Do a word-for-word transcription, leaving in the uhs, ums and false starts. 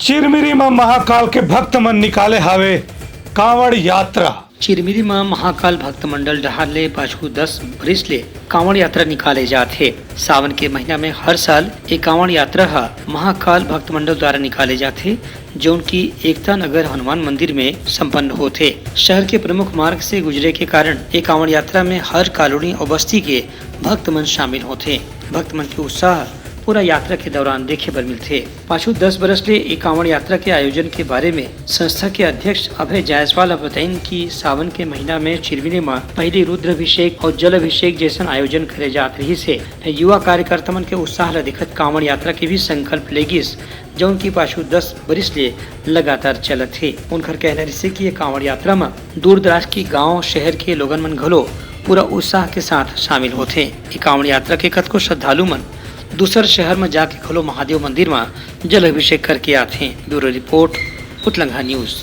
चिरमिरी म महाकाल के भक्त मन निकाले हावे कांवड़ यात्रा। चिरमिरी म महाकाल भक्त मंडल डहार ले पाछू दस बरिस ले कांवड़ यात्रा निकाले जात हे। सावन के महीना में हर साल ये कांवड़ यात्रा ह महाकाल भक्त मंडल द्वारा निकाले जात हे, जौन की एकता नगर हनुमान मंदिर में संपन्न होत हे। शहर के प्रमुख मार्ग से गुजरे के कारण ये कांवड़ यात्रा में हर कॉलोनी और बस्ती के भक्त मन शामिल होत हे। भक्त मन के उत्साह पूरा यात्रा के दौरान देखे बर मिलथे। पाछू दस बरस ले ए कांवड़ यात्रा के आयोजन के बारे में संस्था के अध्यक्ष अभय जायसवाल ह बताइन कि सावन के महीना में चिरमिरी म पहिली रुद्र अभिषेक और जल अभिषेक जैसन आयोजन करे जात रहिस हे। युवा कार्यकर्ता मन के उत्साह ल देखत कांवड़ यात्रा के भी संकल्प ले गिस, जौन की पाछू दस बरिस ले लगातार चलत हे। उनकर कहना रिहिसे कि ये कांवड़ यात्रा म दूर दराज के गांव शहर के लोगन मन घलो पूरा उत्साह के साथ शामिल होथे। ये कांवड़ यात्रा के कतको श्रद्धालु मन दूसर शहर म जाके घलो महादेव मंदिर म जल अभिषेक करके आथे। Bureau report, Utlangha news.